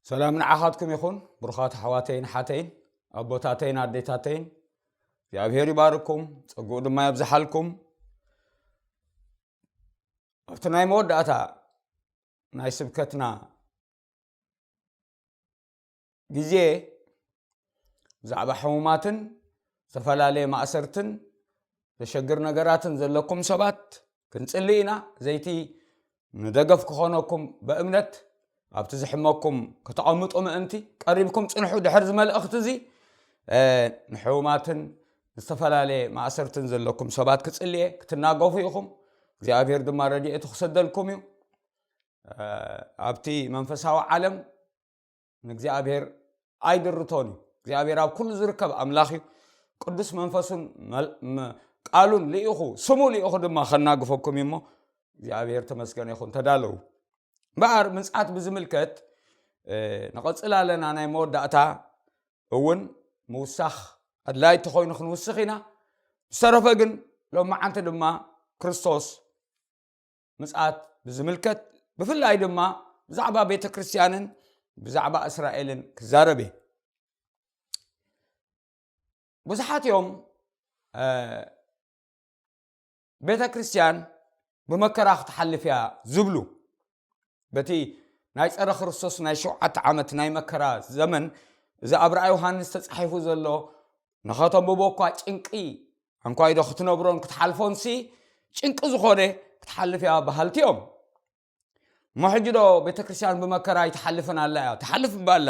ሰላም ንዓኻትኩም ይኹን፣ ብሩኻት ኣሕዋተይን ሓተይን፣ ኣቦታተይን ኣዴታተይን። እግዚኣብሔር ይባርኩም፣ ጸግኡ ድማ የብዝሓልኩም። ኣብቲ ናይ መወዳእታ ናይ ስብከትና ግዜ፣ ብዛዕባ ሕሙማትን ዝተፈላለየ ማእሰርትን ዘሸግር ነገራትን ዘለኩም ሰባት ክንጽሊ ኢና። ዘይቲ ንደገፍ ክኾነኩም፣ ብእምነት ኣብቲ ዝሕመኩም ከተቐምጡ ምእንቲ፣ ቀሪብኩም ጽንሑ። ድሕሪ እዚ መልእኽቲ እዚ፣ እ፣ ንሕሙማትን ዝተፈላለየ ማእሰርትን ዘለኩም ሰባት ክጽልየ ክትናገፉ ኢኹም። እግዚኣብሔር ድማ ረድኤቱ ክሰደልኩም እዩ። እ፣ ኣብቲ መንፈሳዊ ዓለም ንእግዚኣብሔር ኣይድርቶን እዩ። እግዚኣብሔር ኣብ ኩሉ ዝርከብ ኣምላኽ እዩ። ቅዱስ መንፈሱን መል-፣ መ-፣ ቃሉን ልኢኹ፣ ስሙ ልኢኹ ድማ ከናግፈኩም እዩ እሞ፣ እግዚኣብሔር ተመስገነ ይኹን። ተዳለዉ። እምበኣር ምጽኣት ብዝምልከት፣ እ፣ ንቐጽል ኣለና። ናይ መወዳእታ እውን ምውሳኽ ኣድላይቲ ኮይኑ ክንውስኽ ኢና። ብዝተረፈ ግን ሎማዓንቲ ድማ ክርስቶስ ምጽኣት ብዝምልከት፣ ብፍላይ ድማ ብዛዕባ ቤተ ክርስቲያንን ብዛዕባ እስራኤልን ክዛረብ እየ። ብዙሓት እዮም፣ እ፣ ቤተ ክርስቲያን ብመከራ ክትሓልፍ እያ ዝብሉ። በቲ ናይ ጸረ ክርስቶስ ናይ ሸውዓተ ዓመት ናይ መከራ ዘመን፣ እዚ ኣብ ራእይ ዮሃንስ ተጻሒፉ ዘሎ፣ ንኸተንብቦ እኳ ጭንቂ፣ እንኳይዶ ክትነብሮን ክትሓልፎንሲ ጭንቂ ዝኾነ፣ ክትሓልፍ እያ በሃልቲ እዮም። እሞ ሕጂ ዶ ቤተ ክርስቲያን ብመከራ ኣይትሓልፍን ኣላ እያ? ትሓልፍ እባ ኣላ።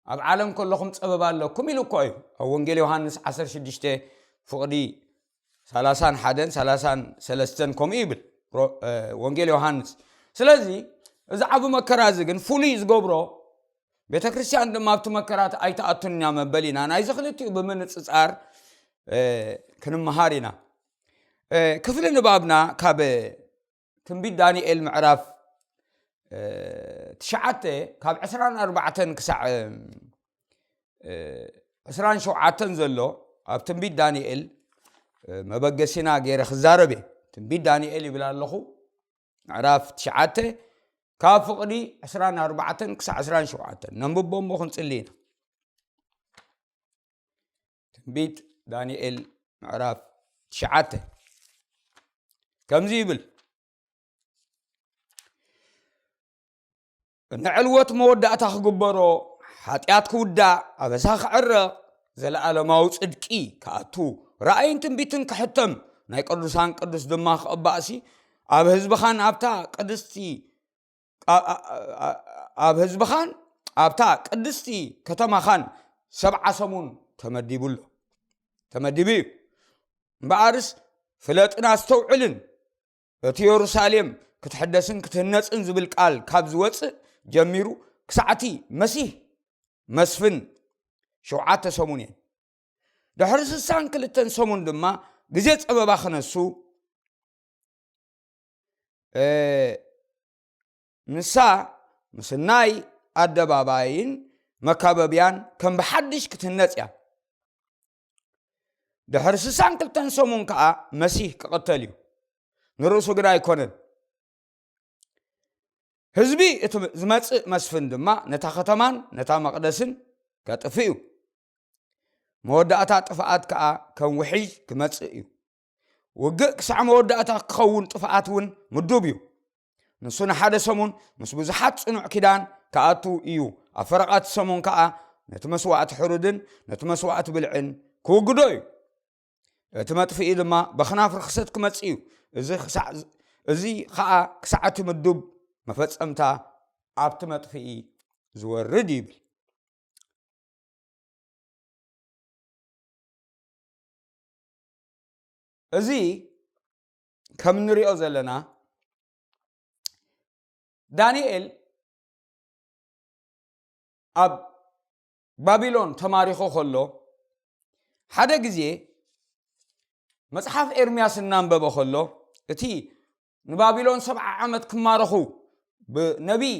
ኣብ ዓለም ከለኹም ጸበባ ኣለኩም ኢሉ እኮ እዩ። ኣብ ወንጌል ዮሃንስ ዓሰርተ ሽዱሽተ ፍቕዲ ሰላሳን ሓደን ሰላሳን ሰለስተን ከምኡ ይብል። ሮ-፣ እ፣ ወንጌል ዮሃንስ። ስለዚ እዚ ዓቢ መከራ እዚ ግን ፍሉይ ዝገብሮ፣ ቤተ ክርስቲያን ድማ ኣብቲ መከራት ኣይትኣቱን እያ መበል ኢና። ናይዚ ክልቲኡ ብምንጽጻር፣ እ፣ ክንመሃር ኢና። እ፣ ክፍሊ ንባብና ካብ ትንቢት ዳንኤል ምዕራፍ፣ እ፣ ትሽዓተ ካብ ዕስራን ኣርባዕተን ክሳዕ፣ እ፣ ዕስራን ሸውዓተን ዘሎ ኣብ ትንቢት ዳንኤል፣ እ፣ መበገሲና ገይረ ክዛረብ እየ። ትንቢት ዳንኤል ይብል ኣለኹ፣ ምዕራፍ ትሽዓተ ካብ ፍቕዲ ዕስራን ኣርባዕተን ክሳዕ ዕስራን ሸውዓተን። ነንብቦ እሞ ክንጽሊ ኢና። ትንቢት ዳንኤል ምዕራፍ ትሽዓተ ከምዚ ይብል፣ ንዕልወት መወዳእታ ክግበሮ፣ ሓጢኣት ክውዳእ፣ ኣበሳ ክዕረቕ፣ ዘለኣለማዊ ጽድቂ ክኣቱ፣ ራእይን ትንቢትን ክሕተም፣ ናይ ቅዱሳን ቅዱስ ድማ ክቕባእሲ፣ ኣብ ህዝብኻን ኣብታ ቅድስቲ፣ ኣ-፣ ኣ-፣ ኣ-፣ ኣብ ህዝብኻን ኣብታ ቅድስቲ ከተማኻን ሰብዓ ሰሙን ተመዲቡ ኣሎ። ተመዲቡ እዩ። እምበኣርስ ፍለጥን ኣስተውዕልን፣ እቲ የሩሳሌም ክትሕደስን ክትህነጽን ዝብል ቃል ካብ ዝወጽእ ጀሚሩ ክሳዕቲ መሲህ መስፍን ሸውዓተ ሰሙን እየን። ድሕሪ ስሳን ክልተን ሰሙን ድማ ግዜ ጸበባ ክነሱ፣ እ፣ ንሳ ምስ ናይ ኣደባባይን መካበብያን ከም ብሓድሽ ክትህነጽ እያ። ድሕሪ ስሳን ክልተን ሰሙን ከኣ መሲህ ክቕተል እዩ። ንርእሱ ግን ኣይኮነን። ህዝቢ እቲ ዝመጽእ መስፍን ድማ ነታ ከተማን ነታ መቕደስን ከጥፍእ እዩ። መወዳእታ ጥፍኣት ከኣ ከም ውሒጅ ክመጽእ እዩ። ውግእ ክሳዕ መወዳእታ ክኸውን ጥፍኣት እውን ምዱብ እዩ። ንሱ ንሓደ ሰሙን ምስ ብዙሓት ጽኑዕ ኪዳን ክኣቱ እዩ። ኣብ ፈረቓ እቲ ሰሙን ከኣ ነቲ መስዋእቲ ሕሩድን ነቲ መስዋእቲ ብልዕን ክውግዶ እዩ። እቲ መጥፍኢ ድማ በኽናፍ ርኽሰት ክመጽእ እዩ። እዚ ክሳዕ፣ እዚ ኸኣ ክሳዕ እቲ ምዱብ መፈጸምታ ኣብቲ መጥፍኢ ዝወርድ ይብል። እዚ ከም እንሪኦ ዘለና ዳንኤል ኣብ ባቢሎን ተማሪኹ ከሎ ሓደ ግዜ መጽሓፍ ኤርምያስ እናንበበ ከሎ እቲ ንባቢሎን ሰብዓ ዓመት ክማረኹ ብነቢይ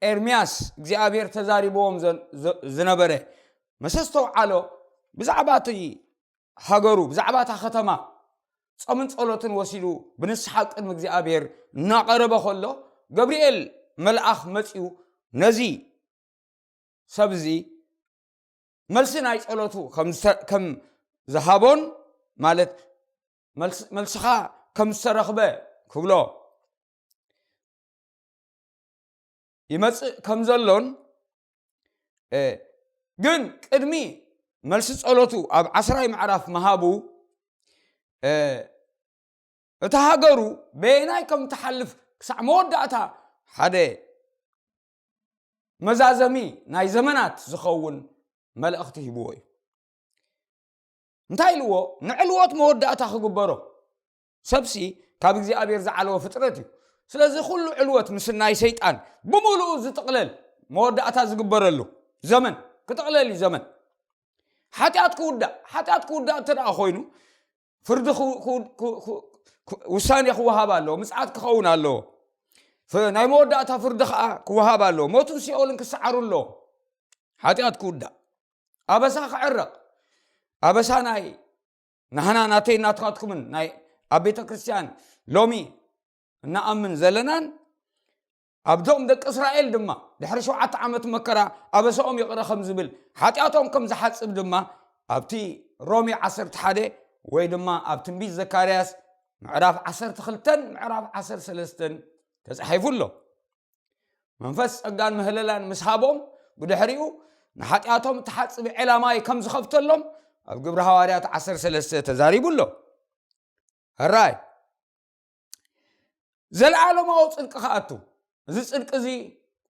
ኤርምያስ እግዚኣብሔር ተዛሪብዎም ዘ-፣ ዘ-፣ ዝነበረ ምስ ኣስተውዓሎ ብዛዕባ እቲ ሃገሩ ብዛዕባ እታ ከተማ ጾምን ጸሎትን ወሲዱ ብንስሓ ቅድሚ እግዚኣብሔር እናቐረበ ከሎ ገብርኤል መልኣኽ መጺኡ ነዚ ሰብ እዚ መልሲ ናይ ጸሎቱ ከም ዝተ- ከም ዝሃቦን፣ ማለት መልስ- መልስኻ ከም ዝተረኽበ ክብሎ ይመጽእ ከም ዘሎን፣ እ፣ ግን ቅድሚ መልሲ ጸሎቱ ኣብ ዓስራይ ምዕራፍ ምሃቡ፣ እ፣ እታ ሃገሩ በየናይ ከም ትሓልፍ ክሳዕ መወዳእታ ሓደ መዛዘሚ ናይ ዘመናት ዝኸውን መልእኽቲ ሂብዎ እዩ። እንታይ ኢልዎ? ንዕልወት መወዳእታ ክግበሮ። ሰብሲ ካብ እግዚኣብሔር ዝዓለወ ፍጥረት እዩ። ስለዚ ኩሉ ዕልወት ምስ ናይ ሰይጣን ብምሉኡ ዝጥቕለል መወዳእታ ዝግበረሉ ዘመን ክጥቕለል እዩ። ዘመን ሓጢኣት ክውዳእ፣ ሓጢኣት ክውዳእ እንተ ደኣ ኮይኑ ፍርዲ ክው- ክው- ክው- ክው- ክው- ውሳኔ ክወሃብ ኣለዎ። ምጽኣት ክኸውን ኣለዎ። ፍ- ናይ መወዳእታ ፍርዲ ከዓ ክወሃብ ኣለዎ። ሞትን ሲኦልን ክሰዓሩ ኣለዎ። ሓጢኣት ክውዳእ፣ ኣበሳ ክዕረቕ፣ ኣበሳ ናይ ናህና ናተይ ናትካትኩምን ናይ ኣብ ቤተ ክርስቲያን ሎሚ እናኣምን ዘለናን ኣብዞም ደቂ እስራኤል ድማ ድሕሪ ሸውዓተ ዓመት መከራ ኣበሳኦም ይቕረ ከም ዝብል ሓጢኣቶም ከም ዝሓጽብ ድማ ኣብቲ ሮሜ ዓሰርተ ሓደ ወይ ድማ ኣብ ትንቢት ዘካርያስ ምዕራፍ ዓሰርተ ክልተን ምዕራፍ ዓሰርተ ሰለስተን ተጻሒፉ ኣሎ። መንፈስ ጸጋን ምህለላን ምስ ሃቦም ብድሕሪኡ ንሓጢኣቶም እትሓጽብ ዕላማይ ከም ዝኸፍተሎም ኣብ ግብሪ ሃዋርያት ዓሰርተ ሰለስተ ተዛሪቡ ኣሎ። ሕራይ ዘለዓለማዊ ጽድቂ ክኣቱ፣ እዚ ጽድቂ እዚ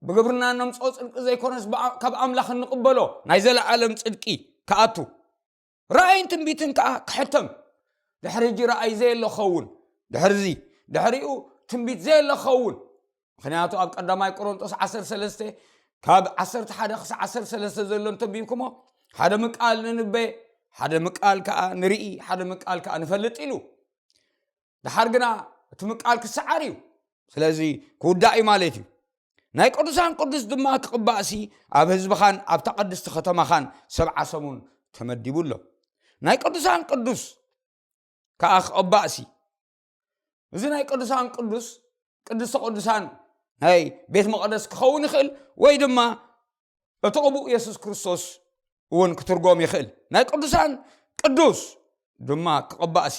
ብግብርና እነምጽኦ ጽድቂ ዘይኮነስ ብኣ- ካብ ኣምላኽ እንቕበሎ ናይ ዘለዓለም ጽድቂ ክኣቱ፣ ራእይን ትንቢትን ከዓ ክሕተም። ድሕሪ ሕጂ ራእይ ዘየለ ክኸውን፣ ድሕርዚ ድሕሪኡ ትንቢት ዘየለ ክኸውን። ምክንያቱ ኣብ ቀዳማይ ቆሮንጦስ ዓሰርተ ሰለስተ ካብ ዓሰርተ ሓደ ክሳዕ ዓሰርተ ሰለስተ ዘሎ እንተቢብኩሞ፣ ሓደ ምቃል ንንበ፣ ሓደ ምቃል ከዓ ንርኢ፣ ሓደ ምቃል ከዓ ንፈልጥ ኢሉ። ደሓር ግና እቲ ምቃል ክሰዓር እዩ። ስለዚ ክውዳእ እዩ ማለት እዩ። ናይ ቅዱሳን ቅዱስ ድማ ክቕባእሲ ኣብ ህዝብኻን ኣብታ ቅድስቲ ከተማኻን ሰብዓ ሰሙን ተመዲቡ ኣሎ። ናይ ቅዱሳን ቅዱስ ከዓ ክቕባእሲ፣ እዚ ናይ ቅዱሳን ቅዱስ ቅድስተ ቅዱሳን ናይ ቤት መቕደስ ክኸውን ይኽእል፣ ወይ ድማ እቲ ቅቡእ የሱስ ክርስቶስ እውን ክትርጎም ይኽእል። ናይ ቅዱሳን ቅዱስ ድማ ክቕባእሲ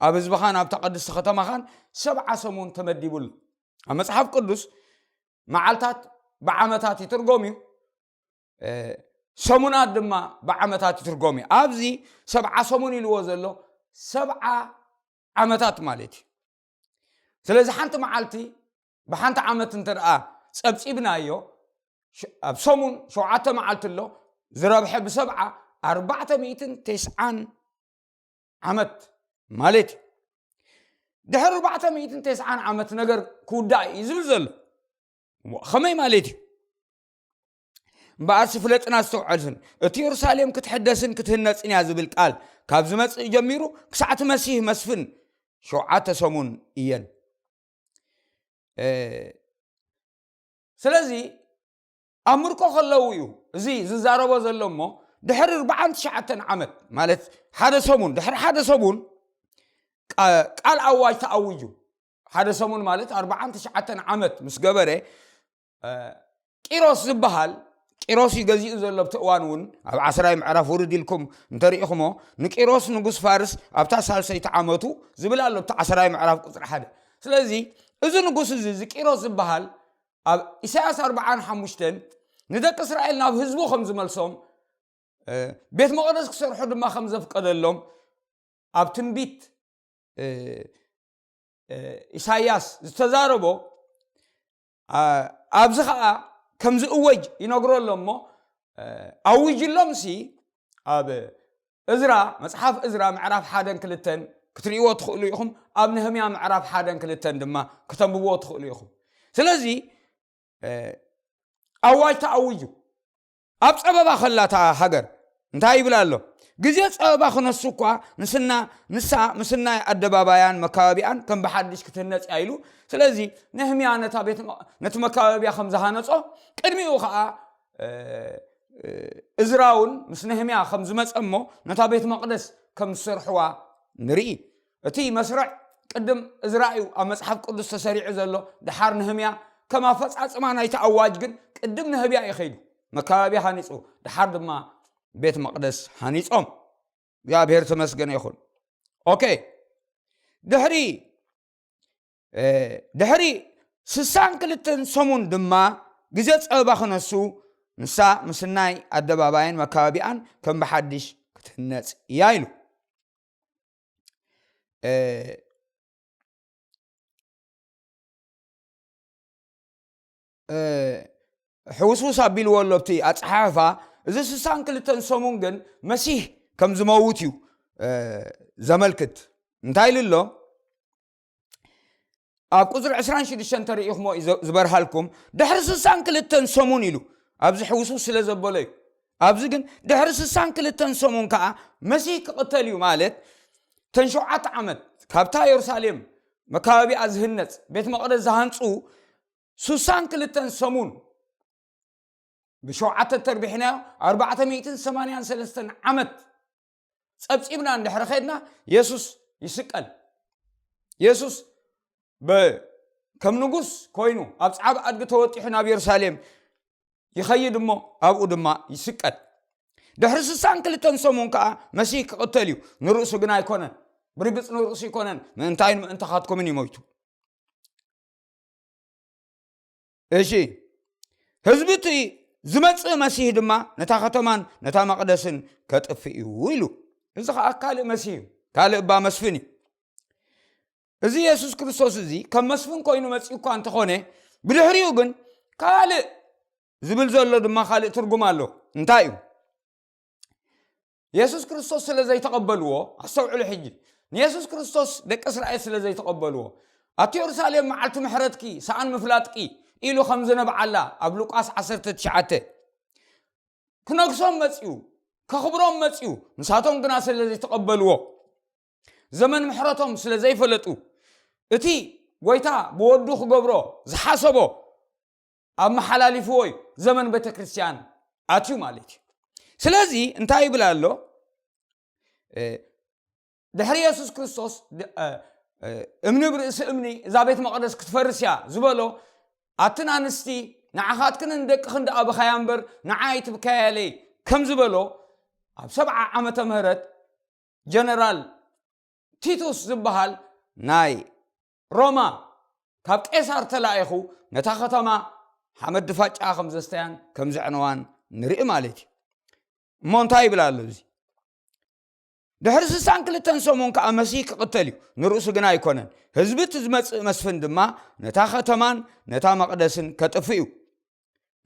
ኣብ ህዝብኻን ኣብታ ቅድስቲ ከተማኻን ሰብዓ ሰሙን ተመዲቡ ኣሎ። ኣብ መጽሓፍ ቅዱስ መዓልታት ብዓመታት ይትርጎም እዩ። እ፣ ሰሙናት ድማ ብዓመታት ይትርጎም እዩ። ኣብዚ ሰብዓ ሰሙን ኢልዎ ዘሎ ሰብዓ ዓመታት ማለት እዩ። ስለዚ ሓንቲ መዓልቲ ብሓንቲ ዓመት እንተ ደኣ ጸብጺብናዮ፣ ሽ- ኣብ ሰሙን ሸውዓተ መዓልቲ ኣሎ፣ ዝረብሐ ብሰብዓ ኣርባዕተ ሚእትን ተስዓን ዓመት ማለት እዩ። ድሕሪ ኣርባዕተ ሚእትን ተስዓን ዓመት ነገር ክውዳእ እዩ ዝብል ዘሎ። እሞ ከመይ ማለት እዩ? እምበኣር ስፍለጥን ኣስተውዐልትን፣ እቲ የሩሳሌም ክትሕደስን ክትህነጽን እያ ዝብል ቃል ካብ ዝመጽእ ጀሚሩ ክሳዕ እቲ መሲህ መስፍን ሸውዓተ ሰሙን እየን። እ፣ ስለዚ ኣብ ምርኮ ከለዉ እዩ እዚ ዝዛረቦ ዘሎ። እሞ ድሕሪ ኣርባዓን ትሽዓተን ዓመት ማለት ሓደ ሰሙን፣ ድሕሪ ሓደ ሰሙን ቃ- ቃል ኣዋጅ ተኣዊጁ። ሓደ ሰሙን ማለት ኣርባዓን ትሽዓተን ዓመት ምስ ገበረ፣ እ፣ ቂሮስ ዝበሃል፣ ቂሮስ እዩ ገዚኡ ዘሎ ኣብቲ እዋን እውን ኣብ ዓስራይ ምዕራፍ ውርድ ኢልኩም እንተሪኢኹሞ፣ ንቂሮስ ንጉስ ፋርስ ኣብታ ሳልሰይቲ ዓመቱ ዝብል ኣሎ ኣብቲ ዓስራይ ምዕራፍ ቁፅሪ ሓደ። ስለዚ እዚ ንጉስ እዚ እዚ ቂሮስ ዝበሃል ኣብ ኢሳያስ ኣርባዓን ሓሙሽተን ንደቂ እስራኤል ናብ ህዝቡ ከም ዝመልሶም፣ እ፣ ቤት መቕደስ ክሰርሑ ድማ ከም ዘፍቀደሎም ኣብ ትንቢት፣ እ፣ እ፣ ኢሳያስ ዝተዛረቦ፣ ኣ- ኣብዚ ኸዓ ከምዚ እወጅ ይነግሮ ኣሎ እሞ፣ እ፣ ኣዊጅሎምሲ ኣብ እዝራ፣ መጽሓፍ እዝራ ምዕራፍ ሓደን ክልተን ክትርእይዎ ትኽእሉ ኢኹም። ኣብ ነህምያ ምዕራፍ ሓደን ክልተን ድማ ክተንብብዎ ትኽእሉ ኢኹም። ስለዚ፣ እ፣ ኣዋጅ ተኣዊጁ። ኣብ ጸበባ ከላ እታ ሃገር እንታይ ይብል ኣሎ? ግዜ ጸበባ ክነሱ እኳ ንስና ንሳ ምስናይ ኣደባባያን መካበቢያን ከም ብሓድሽ ክትህነጽ እያ ኢሉ። ስለዚ ነህምያ ነታ ቤት መ- ነቲ መካበቢያ ከም ዝሃነጾ፣ ቅድሚኡ ኸዓ፣ እ፣ እ፣ እዝራ እውን ምስ ነህምያ ከም ዝመጸ እሞ ነታ ቤት መቕደስ ከም ዝሰርሕዋ ንርኢ። እቲ መስርዕ ቅድም እዝራ እዩ ኣብ መጽሓፍ ቅዱስ ተሰሪዑ ዘሎ። ድሓር ነህምያ ከም ኣፈጻጽማ ናይቲ ኣዋጅ ግን ቅድም ነህምያ እዩ ከይዱ። መካባቢ ሃኒጹ፣ ድሓር ድማ ቤት መቕደስ ሃኒጾም። እግዚኣብሔር ተመስገነ ይኹን። ኦኬ፣ ድሕሪ፣ እ፣ ድሕሪ ስሳን ክልተን ሰሙን ድማ ግዜ ጸበባ ክነሱ፣ ንሳ ምስናይ ኣደባባይን መካባቢኣን ከም ብሓድሽ ክትህነጽ እያ ኢሉ። እ፣ እ፣ ሕውስውስ ኣቢልዎ ኣሎ ኣብቲ ኣጸሓሕፋ። እዚ ስሳን ክልተን ሰሙን ግን መሲህ ከም ዝመውት እዩ፣ እ፣ ዘመልክት። እንታይ ኢሉ ኣሎ? ኣብ ቁጽሪ ዕስራን ሽዱሽተን ተሪኢኹሞ እዩ ዘ-፣ ዝበርሃልኩም። ድሕሪ ስሳን ክልተን ሰሙን ኢሉ። ኣብዚ ሕውስውስ ስለ ዘበሎ እዩ። ኣብዚ ግን ድሕሪ ስሳን ክልተን ሰሙን ከኣ መሲህ ክቕተል እዩ ማለት፣ ተን ሸውዓተ ዓመት ካብታ የሩሳሌም መካባቢኣ ዝህነጽ ቤት መቕደስ ዝሃንጹ ስሳን ክልተን ሰሙን፣ ብሸውዓተ ተርቢሕናዮ፣ ኣርባዕተ ሚእትን ሰማንያን ሰለስተን ዓመት ጸብጺብና እንድሕሪ ኸድና፣ የሱስ ይስቀል። የሱስ በ-፣ ከም ንጉስ ኮይኑ ኣብ ጻዕብ ኣድጊ ተወጢሑ ናብ የሩሳሌም ይኸይድ እሞ ኣብኡ ድማ ይስቀል። ድሕሪ ስሳን ክልተን ሰሙን ከኣ መሲህ ክቕተል እዩ። ንርእሱ ግን ኣይኮነን። ብርግጽ ንርእሱ ኣይኮነን። ምእንታይን ምእንታኻትኩምን እዩ ሞይቱ። እሺ፣ ህዝቢ እቲ ዝመጽእ መሲህ ድማ ነታ ከተማን ነታ መቕደስን ከጥፍእ እዩ ኢሉ። እዚ ኸኣ ካልእ መሲህ እዩ፣ ካልእ እባ መስፍን እዩ። እዚ የሱስ ክርስቶስ እዚ ከም መስፍን ኮይኑ መጺኡ እኳ እንተኾነ፣ ብድሕሪኡ ግን ካልእ ዝብል ዘሎ ድማ ካልእ ትርጉም ኣሎ። እንታይ እዩ? የሱስ ክርስቶስ ስለ ዘይተቐበልዎ፣ ኣስተውዕሉ ሕጂ፣ ንየሱስ ክርስቶስ ደቂ እስራኤል ስለ ዘይተቐበልዎ፣ ኣቲ የሩሳሌም መዓልቲ ምሕረትኪ ሰኣን ምፍላጥኪ ኢሉ ከም ዝነብዓላ ኣብ ሉቃስ ዓሰርተ ትሽዓተ፣ ክነግሶም መጺኡ፣ ከኽብሮም መጺኡ፣ ንሳቶም ግና ስለ ዘይተቐበልዎ፣ ዘመን ምሕረቶም ስለ ዘይፈለጡ፣ እቲ ጎይታ ብወዱ ክገብሮ ዝሓሰቦ ኣመሓላሊፍዎ እዩ፣ ዘመን ቤተ ክርስቲያን ኣትዩ ማለት እዩ። ስለዚ እንታይ ይብል ኣሎ? እ፣ ድሕሪ የሱስ ክርስቶስ ድ-፣ እ፣ እ፣ እምኒ ብርእሲ እምኒ እዛ ቤት መቕደስ ክትፈርስ እያ ዝበሎ፣ ኣትን ኣንስቲ ንዓኻትክን ንደቅኽን ደኣ ብኻያ እምበር ንዓይ ኣይትብካያለይ ከም ዝበሎ፣ ኣብ ሰብዓ ዓመተ ምህረት ጀነራል ቲቱስ ዝበሃል ናይ ሮማ ካብ ቄሳር ተላኢኹ ነታ ከተማ ሓመድ ድፋጫ ከም ዘስተያን ከም ዘዕነዋን ንርኢ ማለት እዩ። እሞ እንታይ ይብል ኣሎ እዚ? ድሕሪ ስሳን ክልተን ሰሙን ከኣ መሲህ ክቕተል እዩ፣ ንርእሱ ግና ኣይኮነን። ህዝቢ እቲ ዝመጽእ መስፍን ድማ ነታ ከተማን ነታ መቕደስን ከጥፍእ እዩ።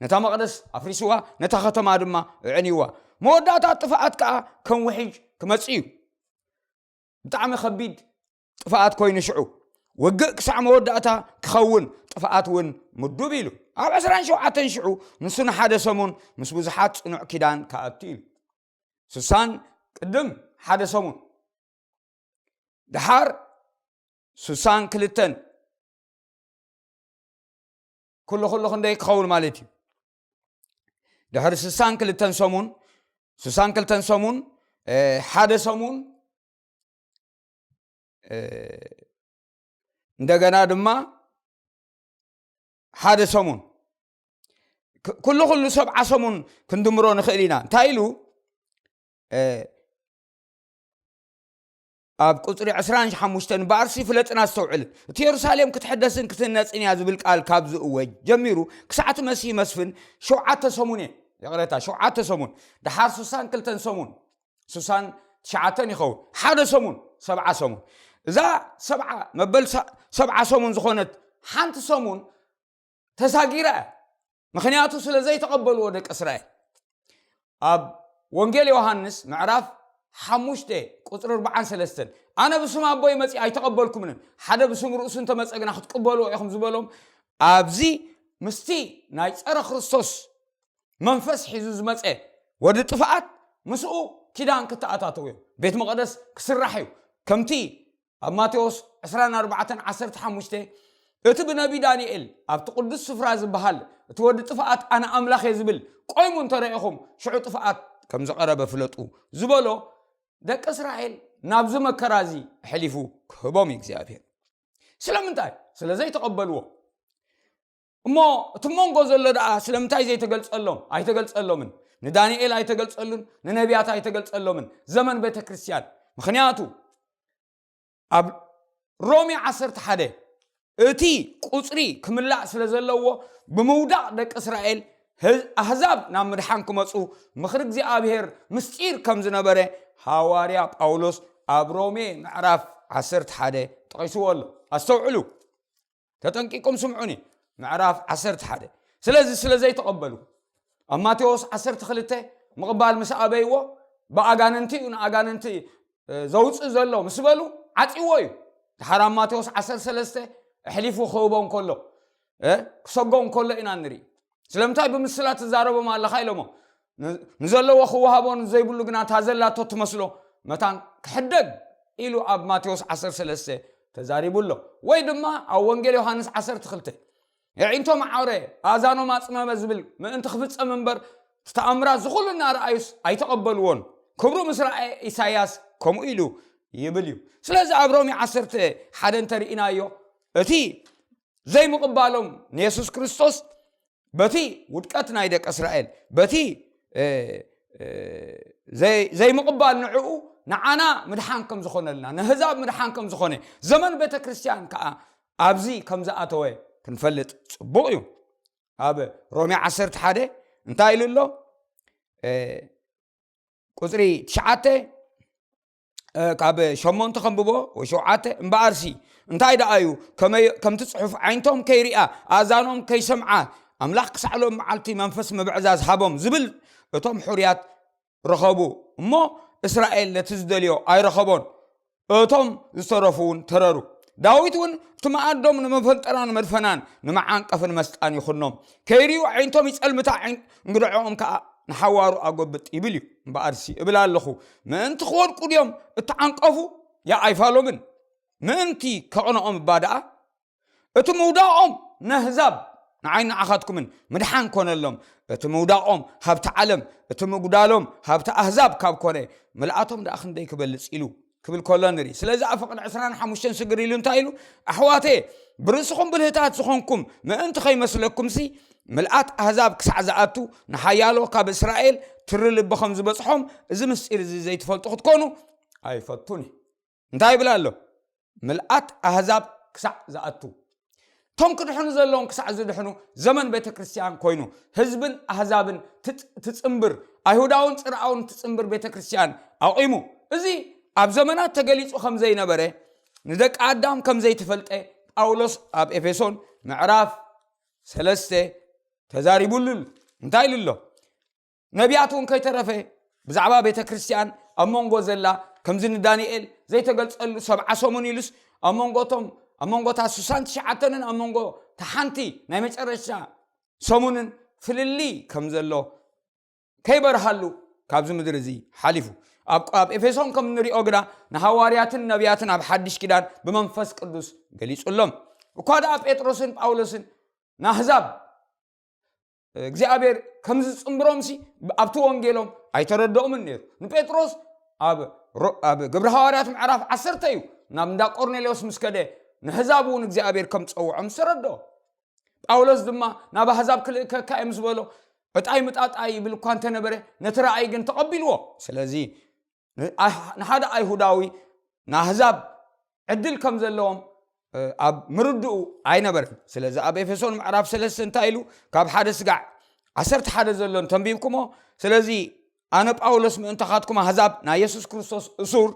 ነታ መቕደስ ኣፍሪስዋ፣ ነታ ከተማ ድማ ኣዕንይዋ። መወዳእታ ጥፍኣት ከኣ ከም ውሕጅ ክመጽእ እዩ። ብጣዕሚ ከቢድ ጥፍኣት ኮይኑ ሽዑ፣ ውግእ ክሳዕ መወዳእታ ክኸውን፣ ጥፍኣት እውን ምዱብ ኢሉ። ኣብ ዕስራን ሸውዓተን ሽዑ ንሱ ንሓደ ሰሙን ምስ ብዙሓት ጽኑዕ ኪዳን ክኣቱ ኢሉ። ስሳን ቅድም ሓደ ሰሙን፣ ደሓር ስሳን ክልተን፣ ኩሉ ኩሉ ክንደይ ክኸውን ማለት እዩ? ድሕሪ ስሳን ክልተን ሰሙን፣ ስሳን ክልተን ሰሙን፣ እ፣ ሓደ ሰሙን፣ እ፣ እንደገና ድማ ሓደ ሰሙን፣ ክ-፣ ኩሉ ኩሉ ሰብዓ ሰሙን ክንድምሮ ንኽእል ኢና። እንታይ ኢሉ? እ፣ ኣብ ቁጽሪ ዕስራን ሓሙሽተን እምበኣርሲ ፍለጥን ኣስተውዕልን፣ እቲ የሩሳሌም ክትሕደስን ክትህነጽን እያ ዝብል ቃል ካብ ዝእወጅ ጀሚሩ ክሳዕ እቲ መሲህ መስፍን ሸውዓተ ሰሙን እየ። ይቕሬታ፣ ሸውዓተ ሰሙን። ደሓር ስሳን ክልተን ሰሙን፣ ስሳን ትሽዓተን ይኸውን። ሓደ ሰሙን፣ ሰብዓ ሰሙን። እዛ ሰብዓ፣ መበል ሰ-፣ ሰብዓ ሰሙን ዝኾነት ሓንቲ ሰሙን ተሳጊራ እያ። ምኽንያቱ ስለ ዘይተቐበልዎ ደቂ እስራኤል። ኣብ ወንጌል ዮሃንስ ምዕራፍ ሓሙሽተ ቁጽሪ ኣርብዓን ሰለስተን፣ "ኣነ ብስም ኣቦይ መጺእ ኣይተቐበልኩምንን፣ ሓደ ብስም ርእሱ እንተመጸ ግና ክትቅበልዎ ኢኹም" ዝበሎም፣ ኣብዚ ምስቲ ናይ ጸረ ክርስቶስ መንፈስ ሒዙ ዝመጸ ወዲ ጥፍኣት ምስኡ ኪዳን ክተኣታተው እዮም። ቤት መቕደስ ክስራሕ እዩ። ከምቲ ኣብ ማቴዎስ ዕስራን ኣርባዕተን ዓሰርተ ሓሙሽተ፣ "እቲ ብነቢ ዳንኤል ኣብቲ ቅዱስ ስፍራ ዝበሃል፣ እቲ ወዲ ጥፍኣት ኣነ ኣምላኽ እየ ዝብል ቆይሙ እንተረኢኹም፣ ሽዑ ጥፍኣት ከም ዝቐረበ ፍለጡ" ዝበሎ፣ ደቂ እስራኤል ናብዚ መከራ እዚ ኣሕሊፉ ክህቦም እዩ እግዚኣብሔር። ስለምንታይ? ስለ ዘይተቐበልዎ። እሞ እቲ መንጎ ዘሎ ደኣ ስለምንታይ ዘይተገልጸሎም? ኣይተገልጸሎምን። ንዳንኤል ኣይተገልጸሉን፣ ንነቢያት ኣይተገልጸሎምን። ዘመን ቤተ ክርስቲያን። ምኽንያቱ ኣብ ሮሜ ዓሰርተ ሓደ እቲ ቁጽሪ ክምላእ ስለ ዘለዎ ብምውዳቕ ደቂ እስራኤል ህዝ- ኣህዛብ ናብ ምድሓን ክመጹ ምኽሪ እግዚኣብሔር ምስጢር ከም ዝነበረ ሃዋርያ ጳውሎስ ኣብ ሮሜ ምዕራፍ ዓሰርተ ሓደ ጠቒስዎ ኣሎ። ኣስተውዕሉ። ተጠንቂቁም ስምዑኒ። ምዕራፍ ዓሰርተ ሓደ። ስለዚ ስለ ዘይተቐበሉ ኣብ ማቴዎስ ዓሰርተ ክልተ ምቕባል ምስ ኣበይዎ ብኣጋንንቲ እዩ ንኣጋንንቲ ዘውፅእ ዘሎ ምስ በሉ ዓፂዎ እዩ። ድሓር ኣብ ማቴዎስ ዓሰርተ ሰለስተ ኣሕሊፉ ክህቦ እንከሎ ክሰጎ እንከሎ ኢና ንርኢ። ስለምንታይ ብምስላ ትዛረቦም ኣለኻ ኢሎሞ። ንዘለዎ ክወሃቦ ንዘይብሉ ግና እታ ዘላቶ ትመስሎ መታን ክሕደግ ኢሉ ኣብ ማቴዎስ ዓሰርተ ሰለስተ ተዛሪቡ ኣሎ። ወይ ድማ ኣብ ወንጌል ዮሃንስ ዓሰርተ ክልተ የዒንቶም ዓውረ ኣእዛኖም ኣጽመመ ዝብል ምእንቲ ክፍጸም እምበር ተኣምራት ዝኹሉ እናረኣዩስ ኣይተቐበልዎን። ክብሩ ምስ ረኣየ ኢሳያስ ከምኡ ኢሉ ይብል እዩ። ስለዚ ኣብ ሮሜ ዓሰርተ ሓደ እንተርኢናዮ እቲ ዘይምቕባሎም ንየሱስ ክርስቶስ በቲ ውድቀት ናይ ደቂ እስራኤል በቲ ዘይምቕባል ንዕኡ ንዓና ምድሓን ከም ዝኾነልና ንህዛብ ምድሓን ከም ዝኾነ ዘመን ቤተ ክርስቲያን ከዓ ኣብዚ ከም ዝኣተወ ክንፈልጥ ፅቡቕ እዩ። ኣብ ሮሜ ዓሰርተ ሓደ እንታይ ኢሉ ኣሎ? ቁፅሪ ትሽዓተ ካብ ሸሞንተ ከንብቦ ወይ ሸውዓተ እምበኣርሲ እንታይ ደኣ እዩ ከምቲ ፅሑፍ ዓይንቶም ከይርኣ ኣእዛኖም ከይሰምዓ ኣምላኽ ክሳዕሎም መዓልቲ መንፈስ ምብዕዛዝ ሃቦም ዝብል እቶም ሕሩያት ረኸቡ እሞ እስራኤል ነቲ ዝደልዮ ኣይረኸቦን። እቶም ዝተረፉ እውን ተረሩ። ዳዊት እውን እቲ መኣዶም ንመፈንጠራን መድፈናን ንመዓንቀፍን መስጣን ይኹኖም። ከይርኡ ዓይንቶም ይጸልምታ፣ እንግድዖኦም ከዓ ንሓዋሩ ኣጎብጥ ይብል እዩ። እምበኣርሲ እብል ኣለኹ፣ ምእንቲ ክወድቁ ድዮም እተዓንቀፉ? የኣይፋሎምን። ምእንቲ ከቕንኦም እባ ደኣ እቲ ምውዳቖም ነህዛብ ንዓይ ንዓኻትኩምን ምድሓን ኮነሎም። እቲ ምውዳቖም ሃብቲ ዓለም፣ እቲ ምጉዳሎም ሃብቲ ኣህዛብ ካብ ኮነ ምልኣቶም ደኣ ክንደይ ክበልጽ ኢሉ ክብል ከሎ ንርኢ። ስለዚ ኣብ ፍቕዲ ዕስራን ሓሙሽተን ስግር ኢሉ እንታይ ኢሉ? ኣሕዋቴ ብርእስኹም ብልህታት ዝኾንኩም ምእንቲ ከይመስለኩምሲ ምልኣት ኣህዛብ ክሳዕ ዝኣቱ ንሓያሎ ካብ እስራኤል ትሪ ልቢ ከም ዝበጽሖም እዚ ምስጢር እዚ ዘይትፈልጡ ክትኮኑ ኣይፈቱን እዩ። እንታይ ይብል ኣሎ? ምልኣት ኣህዛብ ክሳዕ ዝኣቱ እቶም ክድሕኑ ዘለዎም ክሳዕ ዝድሕኑ ዘመን ቤተ ክርስቲያን ኮይኑ ህዝብን ኣህዛብን ትጽንብር ኣይሁዳውን ፅርኣውን ትጽንብር ቤተ ክርስቲያን ኣቑሙ። እዚ ኣብ ዘመናት ተገሊጹ ከም ዘይነበረ ንደቂ ኣዳም ከም ዘይተፈልጠ ጳውሎስ ኣብ ኤፌሶን ምዕራፍ ሰለስተ ተዛሪቡሉ ኣሎ። እንታይ ኢሉ ኣሎ? ነቢያት እውን ከይተረፈ ብዛዕባ ቤተ ክርስቲያን ኣብ መንጎ ዘላ ከምዚ ንዳንኤል ዘይተገልጸሉ ሰብዓ ሰሙን ኢሉስ ኣብ መንጎቶም ኣብ መንጎታ ስሳን ትሽዓተንን ኣብ መንጎ ተሓንቲ ናይ መጨረሻ ሰሙንን ፍልልይ ከም ዘሎ ከይበርሃሉ ካብዚ ምድሪ እዚ ሓሊፉ ኣብ ኣብ ኤፌሶን ከም ንሪኦ ግና ንሃዋርያትን ነቢያትን ኣብ ሓድሽ ኪዳን ብመንፈስ ቅዱስ ገሊጹሎም። እኳ ደኣ ጴጥሮስን ጳውሎስን ንኣህዛብ እግዚኣብሔር ከም ዝጽንብሮምሲ ኣብቲ ወንጌሎም ኣይተረድኦምን ነይሩ። ንጴጥሮስ ኣብ ግብሪ ሃዋርያት ምዕራፍ ዓሰርተ እዩ ናብ እንዳ ቆርኔሌዎስ ምስ ከደ ንህዛብ እውን እግዚኣብሔር ከም ዝጸውዖም ዝተረድኦ። ጳውሎስ ድማ ናብ ኣህዛብ ክልእከካ እዮም ዝበሎ ዕጣይ ምጣጣይ ይብል እኳ እንተነበረ ነቲ ረኣይ ግን ተቐቢልዎ። ስለዚ ንሓደ ኣይሁዳዊ ንኣህዛብ ዕድል ከም ዘለዎም ኣብ ምርድኡ ኣይነበረን። ስለዚ ኣብ ኤፌሶን ምዕራፍ ሰለስተ እንታይ ኢሉ? ካብ ሓደ ስጋዕ ዓሰርተ ሓደ ዘሎ እንተንቢብኩሞ፣ ስለዚ ኣነ ጳውሎስ ምእንታኻትኩም ኣህዛብ ናይ የሱስ ክርስቶስ እሱር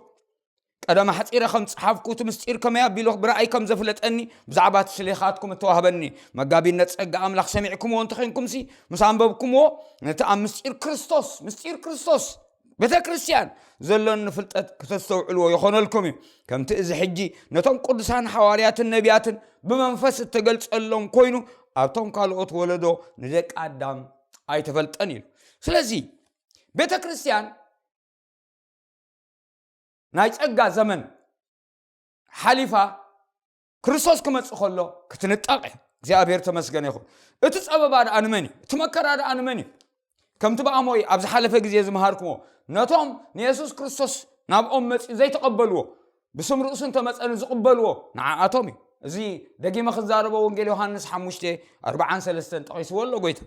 ቀደም ኣሕጺረ ከም ዝጸሓፍኩ እቲ ምስጢር ከመይ ኣቢሉ ብረኣይ ከም ዘፍለጠኒ ብዛዕባ እቲ ስሌኻትኩም እተዋህበኒ መጋቢነት ጸጋ ኣምላኽ ሰሚዕኩምዎ እንተኾይንኩምሲ ምስ ኣንበብኩምዎ ነቲ ኣብ ምስጢር ክርስቶስ ምስጢር ክርስቶስ ቤተ ክርስቲያን ዘሎኒ ፍልጠት ክተስተውዕልዎ ይኾነልኩም እዩ። ከምቲ እዚ ሕጂ ነቶም ቅዱሳን ሓዋርያትን ነቢያትን ብመንፈስ እተገልጸሎም ኮይኑ ኣብቶም ካልኦት ወለዶ ንደቂ ኣዳም ኣይተፈልጠን ኢሉ። ስለዚ ቤተ ክርስቲያን ናይ ጸጋ ዘመን ሓሊፋ ክርስቶስ ክመጽእ ከሎ ክትንጠቕ እያ። እግዚኣብሔር ተመስገነ ይኹን። እቲ ጸበባ ደኣ ንመን እዩ? እቲ መከራ ደኣ ንመን እዩ? ከምቲ ብኣሞይ ኣብ ዝሓለፈ ግዜ ዝመሃርኩዎ ነቶም ንየሱስ ክርስቶስ ናብኦም መጺኡ ዘይተቐበልዎ ብስም ርእሱ እንተመጸ ንዝቕበልዎ ንዓኣቶም እዩ። እዚ ደጊመ ክዛረቦ፣ ወንጌል ዮሃንስ ሓሙሽተ ኣርባዓን ሰለስተን ጠቒስዎ ኣሎ ጎይታ።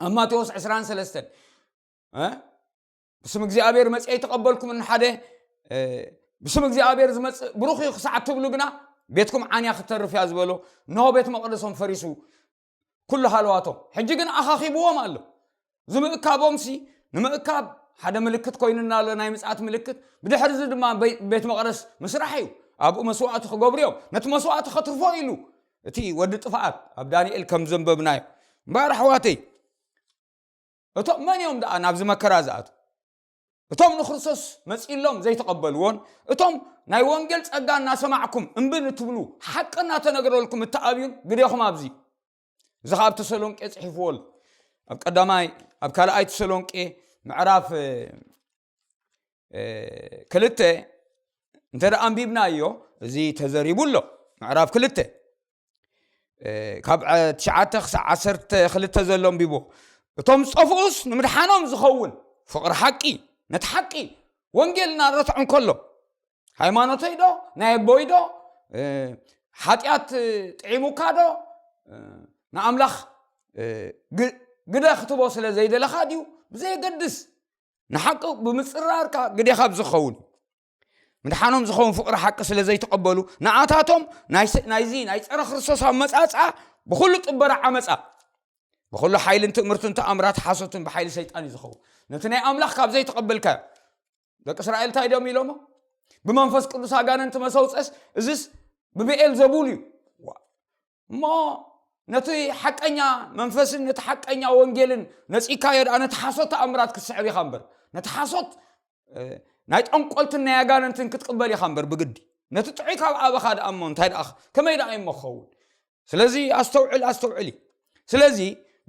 ኣብ ማቴዎስ ዕስራን ሰለስተን፣ እ? ብስም እግዚኣብሔር መጽአ ኣይተቐበልኩምን፣ ሓደ፣ እ፣ ብስም እግዚኣብሔር ዝመጽእ ብሩኽ እዩ ክሳዕ ትብሉ ግና ቤትኩም ዓንያ ክትተርፍ እያ ዝበሎ። እንሆ ቤት መቕደሶም ፈሪሱ፣ ኩሉ ሃለዋቶም። ሕጂ ግን ኣኻኺብዎም ኣሎ። እዚ ምእካቦምሲ ንምእካብ ሓደ ምልክት ኮይኑና ኣሎ፣ ናይ ምጽኣት ምልክት። ብድሕሪ እዚ ድማ በይ-፣ ቤት መቕደስ ምስራሕ እዩ። ኣብኡ መስዋዕቲ ክገብሩ እዮም። ነቲ መስዋዕቲ ከትርፎ ኢሉ እቲ ወዲ ጥፍኣት ኣብ ዳንኤል ከም ዘንበብናዮ። እምበኣር ኣሕዋተይ፣ እቶም መን እዮም ደኣ ናብዚ መከራ ዝኣትዉ? እቶም ንክርስቶስ መጺሎም ዘይተቐበልዎን፣ እቶም ናይ ወንጌል ጸጋ እናሰማዕኩም እምቢ ንትብሉ፣ ሓቂ እናተነገረልኩም እተኣብዩን ግዴኹም ኣብዚ። እዚ ኸኣ ኣብ ተሰሎንቄ ጽሒፍዎ ኣሎ። ኣብ ቀዳማይ፣ ኣብ ካልኣይ ተሰሎንቄ ምዕራፍ፣ እ፣ እ፣ ክልተ እንተ ደኣ ኣንቢብናዮ፣ እዚ ተዘሪቡ ኣሎ። ምዕራፍ ክልተ፣ እ፣ ካብ፣ እ፣ ትሽዓተ ክሳዕ ዓሰርተ ክልተ ዘሎ ኣንቢቦ። እቶም ዝጠፍኡስ ንምድሓኖም ዝኸውን ፍቕሪ ሓቂ፣ ነቲ ሓቂ ወንጌል እናረትዑ እንከሎ፣ ሃይማኖተይ ዶ፣ ናይ ኣቦይ ዶ፣ እ፣ ሓጢኣት ጥዒሙካ ዶ፣ እ፣ ንኣምላኽ፣ እ፣ ግ-፣ ግደ ክትቦ ስለ ዘይደለኻ ድዩ? ብዘየገድስ ንሓቂ ብምጽራርካ ግዴኻ ኣብ ዝኸውን እዩ። ምድሓኖም ዝኸውን ፍቕሪ ሓቂ ስለ ዘይተቐበሉ፣ ንኣታቶም ናይ ስ-፣ ናይዚ ናይ ጸረ ክርስቶስ ኣመጻጽኣ ብኹሉ ጥበራ ዓመጻ፣ ብኹሉ ሓይልን ትእምርትን ተኣምራት ሓሶትን ብሓይሊ ሰይጣን እዩ ዝኸውን። ነቲ ናይ ኣምላኽ ካብ ዘይተቐበልካዮ፣ ደቂ እስራኤል እንታይ ድዮም ኢሎሞ? ብመንፈስ ቅዱስ ኣጋንንቲ መሰውፀስ፣ እዝስ ብብኤል ዘቡል እዩ። ዋ-፣ እሞ ነቲ ሓቀኛ መንፈስን ነቲ ሓቀኛ ወንጌልን ነጺካዮ ደኣ፣ ነቲ ሓሶት ተኣምራት ክትስዕብ ኢኻ እምበር፣ ነቲ ሓሶት፣ እ፣ ናይ ጠንቆልትን ናይ ኣጋንንትን ክትቅበል ኢኻ እምበር ብግዲ። ነቲ ጥዑይ ካብ ኣበኻ ደኣ እሞ እንታይ ደኣ፣ ከመይ ደኣ እሞ ክኸውን? ስለዚ ኣስተውዕል፣ ኣስተውዕሊ። ስለዚ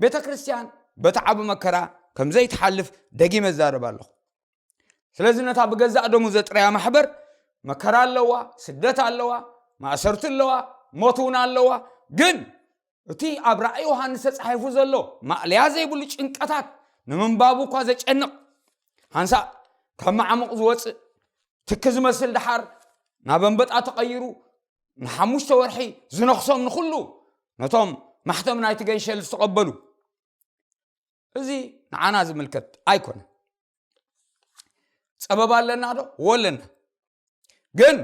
ቤተ ክርስቲያን በቲ ዓቢ መከራ ከም ዘይትሓልፍ ደጊመ እዛረብ ኣለኹ። ስለዚ ነታ ብገዛእ ደሙ ዘጥረያ ማሕበር መከራ ኣለዋ፣ ስደት ኣለዋ፣ ማእሰርቲ ኣለዋ፣ ሞት እውን ኣለዋ። ግን እቲ ኣብ ራእይ ዮሃንስ ተጻሒፉ ዘሎ ማእለያ ዘይብሉ ጭንቀታት፣ ንምንባቡ እኳ ዘጨንቕ፣ ሓንሳእ ካብ መዓሙቕ ዝወጽእ ትኪ ዝመስል፣ ደሓር ናብ ኣንበጣ ተቐይሩ ንሓሙሽተ ወርሒ ዝነኽሶም ንኹሉ ነቶም ማሕተም ናይቲ ገንሸል ዝተቐበሉ፣ እዚ ንዓና ዝምልከት ኣይኮነን። ጸበባ ኣለና ዶ? ወለና። ግን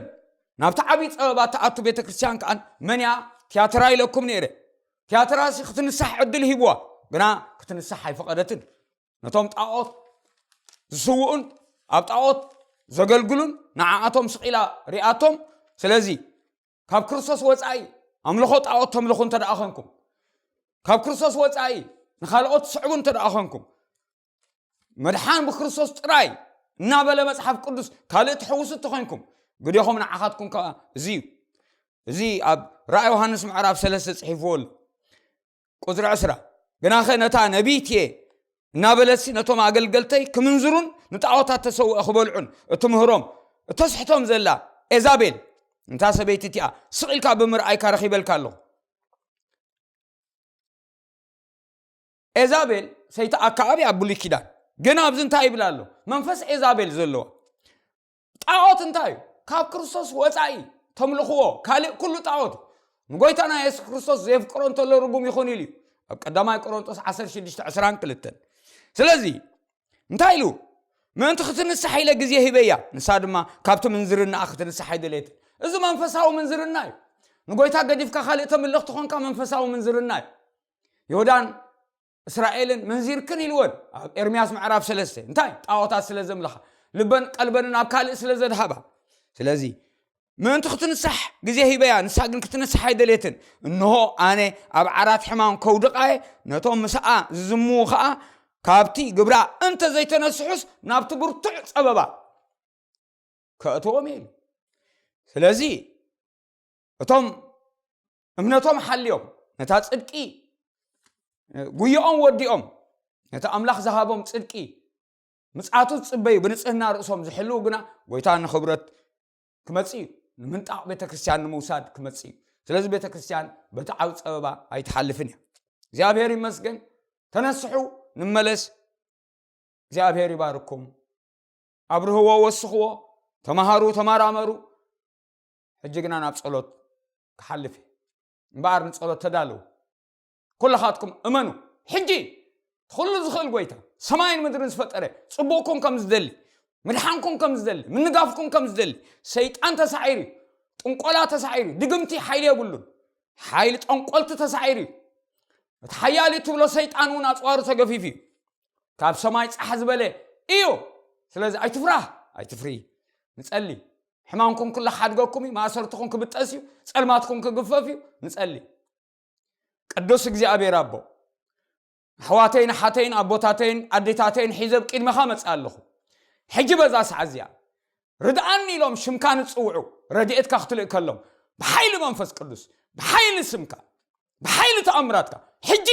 ናብቲ ዓብዪ ጸበባ ትኣቱ ቤተ ክርስቲያን ከኣ መን እያ? ትያትራ ኢለኩም ነይረ። ትያትራሲ ክትንሳሕ ዕድል ሂብዋ፣ ግና ክትንሳሕ ኣይፈቐደትን። ነቶም ጣዖት ዝስውኡን ኣብ ጣዖት ዘገልግሉን ንዓኣቶም ስቕ ኢላ ሪኣቶም። ስለዚ ካብ ክርስቶስ ወጻኢ ኣምልኾ ጣዖት ተምልኹ እንተ ደኣ ኾንኩም፣ ካብ ክርስቶስ ወጻኢ ንኻልኦት ትስዕቡ እንተ ደኣ ኾንኩም፣ መድሓን ብክርስቶስ ጥራይ እናበለ መጽሓፍ ቅዱስ ካልእ ትሕውሱ እንተኾይንኩም፣ ግዴኹም ንዓኻትኩም ከኣ እዚ እዩ። እዚ ኣብ ራእይ ዮሃንስ ምዕራፍ ሰለስተ ጽሒፍዎ ኣሎ። ቁጽሪ ዕስራ፣ ግናኸ ነታ ነቢይት እየ እናበለሲ ነቶም ኣገልገልተይ ክምንዝሩን ንጣዖታት ተሰውአ ክበልዑን እትምህሮም እተስሕቶም ዘላ ኤዛቤል፣ እንታ ሰበይቲ እቲኣ ስቕ ኢልካ ብምርኣይካ ረኺበልካ ኣለኹ። ኤዛቤል ሰይቲ ኣከኣብ እያ ኣብ ብሉይ ኪዳን። ግን ኣብዚ እንታይ ይብል ኣሎ? መንፈስ ኤዛቤል ዘለዋ። ጣዖት እንታይ እዩ? ካብ ክርስቶስ ወጻኢ ተምልኽዎ ካልእ ኩሉ ጣዖት እዩ። ንጎይታና የሱስ ክርስቶስ ዘየፍቅሮ እንተሎ ርጉም ይኹን ኢሉ እዩ። ኣብ ቀዳማይ ቆሮንጦስ ዓሰርተ ሽዱሽተ ዕስራን ክልተን። ስለዚ እንታይ ኢሉ? ምእንቲ ክትንሳሕ ኢለ ግዜ ሂበያ፣ ንሳ ድማ ካብቲ ምንዝርናኣ ክትንሳሕ ኣይደለየትን። እዚ መንፈሳዊ ምንዝርና እዩ። ንጎይታ ገዲፍካ ካልእ ተምልኽ ተኾንካ መንፈሳዊ ምንዝርና እዩ። ይሁዳን እስራኤልን ምንዚርክን ኢልወን ኣብ ኤርምያስ ምዕራፍ ሰለስተ። እንታይ? ጣዖታት ስለ ዘምልኻ፣ ልበን ቀልበንን ኣብ ካልእ ስለ ዘድሃባ። ስለዚ ምእንቲ ክትንሳሕ ግዜ ሂበያ፣ ንሳ ግን ክትንሳሕ ኣይደልየትን። እንሆ ኣነ ኣብ ዓራት ሕማም ከውድቓ እየ፣ ነቶም ምስኣ ዝዝምዉ ኸኣ ካብቲ ግብራ እንተ ዘይተነስሑስ ናብቲ ብርቱዕ ጸበባ ከእትዎም እየ ኢሉ። ስለዚ እቶም እምነቶም ሓልዮም ነታ ጽድቂ ጉይኦም ወዲኦም ነቲ ኣምላኽ ዝሃቦም ጽድቂ ምጽኣቱ ዝጽበዩ ብንጽህና ርእሶም ዝሕልዉ ግና ጎይታ ንኽብረት ክመጽእ እዩ። ንምንጣቕ ቤተ ክርስቲያን ንምውሳድ ክመጽእ እዩ። ስለዚ ቤተ ክርስቲያን በቲ ዓብ ጸበባ ኣይትሓልፍን እያ። እግዚኣብሔር ይመስገን። ተነስሑ፣ ንመለስ። እግዚኣብሔር ይባርኩም። ኣብርህዎ፣ ወስኽዎ፣ ተማሃሩ፣ ተመራመሩ። ሕጂ ግና ናብ ጸሎት ክሓልፍ እየ። እምበኣር ንጸሎት ተዳለዉ። ኩልኻትኩም እመኑ። ሕጂ ኩሉ ዝኽእል ጎይታ ሰማይን ምድርን ዝፈጠረ ጽቡቕኩም ከም ዝደሊ፣ ምድሓንኩም ከም ዝደሊ፣ ምንጋፍኩም ከም ዝደሊ፣ ሰይጣን ተሳዒሩ እዩ። ጥንቆላ ተሳዒሩ እዩ። ድግምቲ ሓይሊ የብሉን። ሓይሊ ጠንቆልቲ ተሳዒሩ እዩ። እቲ ሓያል እዩ ትብሎ ሰይጣን እውን ኣጽዋሩ ተገፊፉ እዩ። ካብ ሰማይ ጻሕ ዝበለ እዩ። ስለዚ ኣይትፍራህ፣ ኣይትፍሪ። ንጸሊ። ሕማምኩም ኩሉ ሓድገኩም እዩ። ማእሰርትኩም ክብጠስ እዩ። ጸልማትኩም ክግፈፍ እዩ። ንጸሊ። ቅዱስ እግዚኣብሔር ኣቦ፣ ኣሕዋተይን ኣሓተይን ኣቦታተይን ኣዴታተይን ሒዘ ኣብ ቅድመኻ መጽእ ኣለኹ። ሕጂ በዛ ሰዓት እዚኣ ርድኣኒ ኢሎም ሽምካ ንጽውዑ፣ ረድኤትካ ክትልእከሎም፣ ብሓይሊ መንፈስ ቅዱስ፣ ብሓይሊ ስምካ፣ ብሓይሊ ተኣምራትካ፣ ሕጂ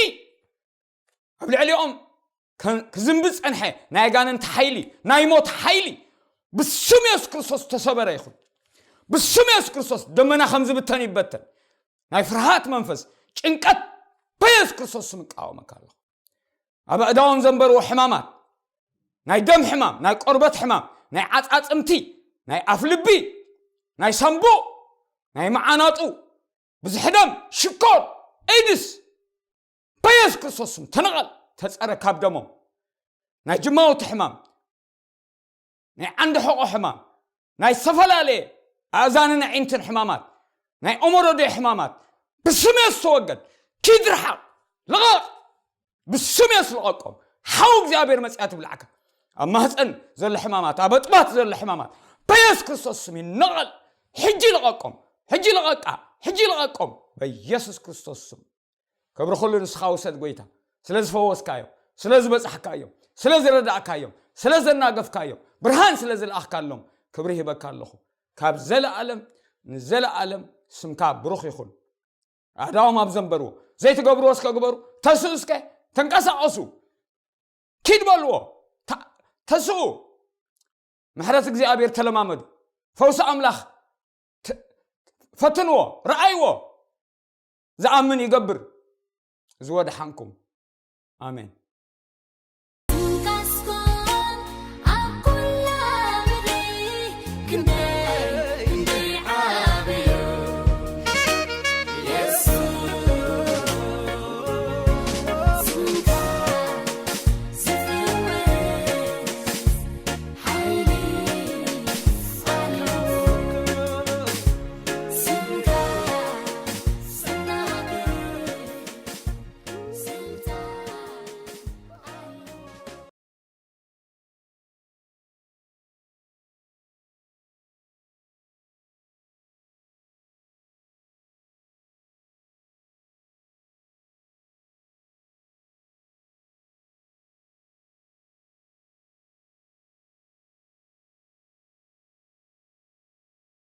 ኣብ ልዕሊኦም ከ-፣ ክዝንቢ ዝጸንሐ ናይ ኣጋንንቲ ሓይሊ፣ ናይ ሞት ሓይሊ፣ ብስም የሱስ ክርስቶስ ተሰበረ ይኹን። ብስም የሱስ ክርስቶስ ደመና ከም ዝብተን ይበተን። ናይ ፍርሃት መንፈስ፣ ጭንቀት፣ በየሱስ ክርስቶስ ስም እቃወመካ ኣለኹ። ኣብ ኣእዳዎም ዘንበርዎ ሕማማት፣ ናይ ደም ሕማም፣ ናይ ቆርበት ሕማም፣ ናይ ዓጻጽምቲ፣ ናይ ኣፍ ልቢ፣ ናይ ሳንቡእ፣ ናይ መዓናጡ፣ ብዙሕ ደም፣ ሽኮር፣ ኤድስ፣ በየሱስ ክርስቶስ ስም ተነቐል፣ ተጸረ ካብ ደሞም። ናይ ጅማውቲ ሕማም፣ ናይ ዓንዲ ሕቖ ሕማም፣ ናይ ዝተፈላለየ ኣእዛንን ኣዒንትን ሕማማት፣ ናይ ኦሞሮዴ ሕማማት፣ ብስም የሱስ ተወገድ፣ ኪድ ርሓቕ፣ ልቐቕ፣ ብስም የሱስ ልቐቆም። ሓው እግዚኣብሔር መጽያ ትብላዕካ። ኣብ ማህፀን ዘሎ ሕማማት፣ ኣብ ኣጥባት ዘሎ ሕማማት፣ በየሱስ ክርስቶስ ስም ይነቐል። ሕጂ ልቐቆም፣ ሕጂ ልቐቃ፣ ሕጂ ልቐቆም፣ በየሱስ ክርስቶስ ስም። ክብሪ ኩሉ ንስኻ ውሰድ ጎይታ፣ ስለ ዝፈወስካዮም፣ ስለ ዝበጻሕካዮም፣ ስለ ዝረዳእካዮም፣ ስለ ዘናገፍካዮም፣ ብርሃን ስለ ዝለኣኽካሎም ክብሪ ሂበካ ኣለኹ። ካብ ዘለኣለም ንዘለኣለም ስምካ ብሩኽ ይኹን። ኣእዳዎም ኣብ ዘንበርዎ ዘይትገብርዎ እስከ ግበሩ። ተስኡ እስከ፣ ተንቀሳቐሱ፣ ኪድ በልዎ፣ ተ-፣ ተስኡ። ምሕረት እግዚኣብሔር ተለማመዱ። ፈውሲ ኣምላኽ ት-፣ ፈትንዎ፣ ረኣይዎ። ዝኣምን ይገብር። ዝወድሓንኩም። ኣሜን።